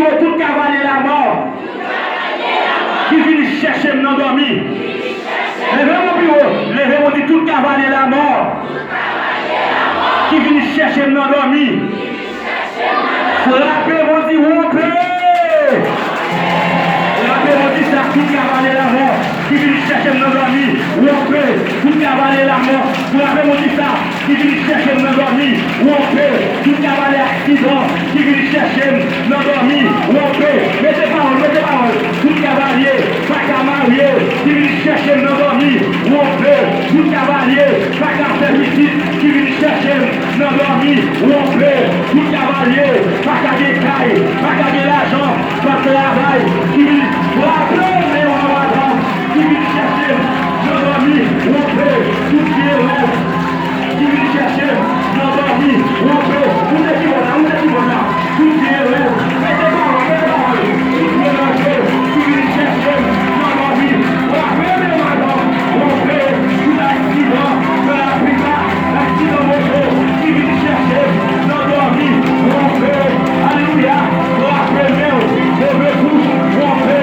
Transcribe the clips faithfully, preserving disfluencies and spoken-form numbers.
Tout kavalye lamò ki vin chèche m nan dòmi. Leve men w pi wo. Leve men w, di, tout kavalye lamò ki vin chèche m nan dòmi. Frape men w, di, wonpe. Frape men w, di sa, tout kavalye lamò ki vin chèche m nan dòmi. Wonpe, tout kavalye lamò. Frape men w, di sa, ki vin chèche m nan dòmi, wonpe. Tout kavalye aksidan ki vin chèche m nan dòmi, wonpe. Mete pawòl, mete pawòl. Tout kavalye pa ka marye ki vin chèche m nan dòmi, wonpe. Tout kavalye pa ka fè pitit ki vin chèche m nan dòmi, wonpe. Tout kavalye pa ka gen kay, pa ka gen lajan, pa travay, ki vin frape men w anba dòmi, ki vin chèche m nan dòmi, wonpe. Tout vye rèv ki vin chèche m nan dòmi, wonpe. Moute kibòd la, moute kibòd la. Tout vye rèv, mete pawòl, mete pawòl. Tout vye rèv ki vin chèche m nan dòmi, frape men w anba dòmi, wonpe. Tout aksidan nan laplipa, aksidan moto ki vin chèche m nan dòmi, wonpe. Alelouya. Frape men w. Move kou, wonpe.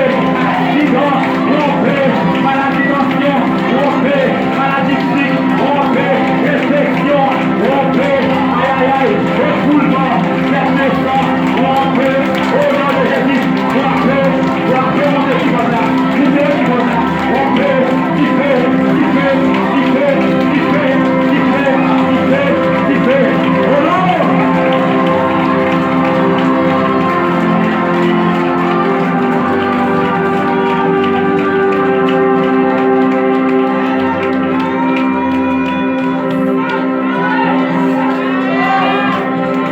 Aksidan, wonpe. Maladi tansyon, wonpe. Maladi sik, wonpe. Enfeksyon, wonpe. Ayayay. Ekoulman, pèt de san, wonpe. O non de Jezi, frape. Frape, moute kibòd la. Moute kibòd la. Wonpe. Dife, dife, dife, dife, dife, dife, dife. O non.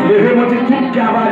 Leve men w, di, tout kavalye